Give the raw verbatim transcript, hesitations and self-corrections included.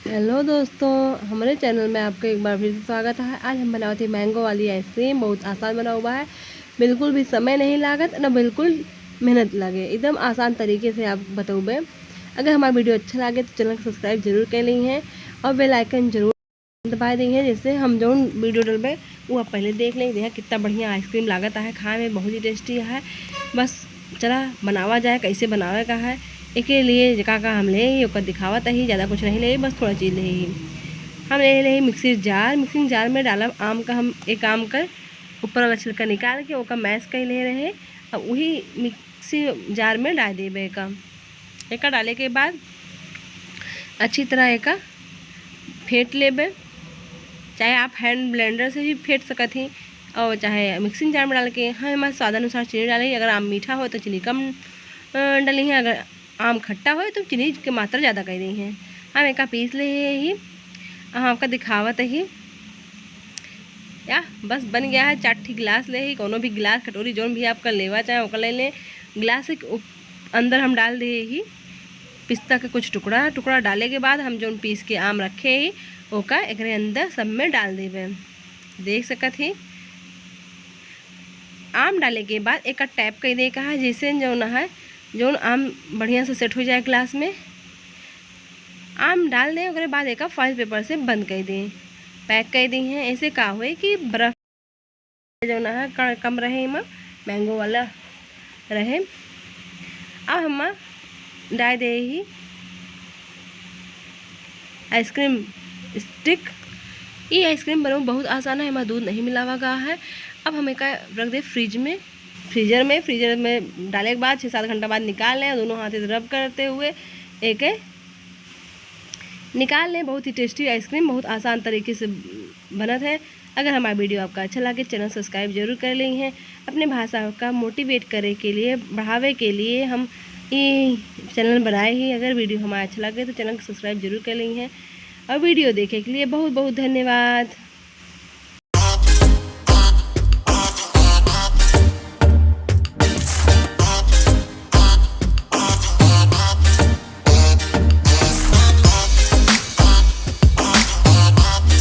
हेलो दोस्तों, हमरे चैनल में आपका एक बार फिर से स्वागत है। आज हम बनावत ही मैंगो वाली आइसक्रीम। बहुत आसान बना हुआ है, बिल्कुल भी समय नहीं लागत, ना बिल्कुल मेहनत लगे, एकदम आसान तरीके से आप बतौबे। अगर हमारा वीडियो अच्छा लगे तो चैनल को सब्सक्राइब जरूर कर ली हैं और बेल आइकन जरूर दबा दी हैं, जिससे हम जौन वीडियो डलबे वो आप पहले देख लें। देखा कितना बढ़िया आइसक्रीम लागत है, खाए में बहुत ही टेस्टी है। बस चला बनावा जाए, कैसे बनावे का है। एके लिए का का हम ले ही, ओकर दिखावत ही, ज़्यादा कुछ नहीं ले, बस थोड़ा चीज़ ले ही। हम ले ले ही मिक्सी जार। मिक्सिंग जार में डालब आम का, हम एक आम का ऊपर वाला छिलका निकाल के ओका मैश कर ले रहे। अब वही मिक्सी जार में डाल देबे एका। एका डाले के बाद अच्छी तरह एका फेंट लेबे, चाहे आप हैंड ब्लेंडर से भी फेंट सकत ही और चाहे मिक्सिंग जार में डाल के। हम हमारे स्वाद अनुसार चीनी डाले, अगर आम मीठा हो तो चीनी कम, अ, डाली है, अगर आम खट्टा हो तो चीनी के मात्रा ज़्यादा कर दी है। हम एका पीस ले ही, हम आपका दिखावत ही। या बस बन गया है। चार ठी गिलास ले ही, कोनो भी गिलास, कटोरी, जौन भी आपका लेवा चाहे ओकर ले लें। गिलास के उप-, अंदर हम डाल दे ही पिस्ता के कुछ टुकड़ा। टुकड़ा डाले के बाद हम जौन पीस के आम रखे ही ओका एकरे अंदर सब में डाल देबे। देख सकत ही आम डाले के बाद एका टैप कर दे का है, जैसे जौन है जौन आम बढ़िया से सेट हो जाए गिलास में। आम डाल दें, ओकरे बाद एका फॉइल पेपर से बंद कर दें, पैक कर दी हैं। ऐसे का होए कि बर्फ जौन है कण कम रहे, एमा मैंगो वाला रहे। अब हम डाल दे ही आइसक्रीम स्टिक। ये आइसक्रीम बनावे बहुत आसान है, एमा दूध नहीं मिलावा गया है। अब हम एका रख दे फ्रिज में, फ्रीजर में। फ्रीजर में डाले के बाद छः सात घंटा बाद निकाल लें, दोनों हाथ से रब करते हुए एके निकाल लें। बहुत ही टेस्टी आइसक्रीम बहुत आसान तरीके से बनत है। अगर हमारा वीडियो आपका अच्छा लगे, चैनल सब्सक्राइब जरूर कर ली हैं। अपने भाषा का मोटिवेट करे के लिए, बढ़ावे के लिए हम ये चैनल बनाए ही। अगर वीडियो हमारा अच्छा लगे तो चैनल को सब्सक्राइब जरूर कर ली हैं और वीडियो देखे के लिए बहुत बहुत धन्यवाद।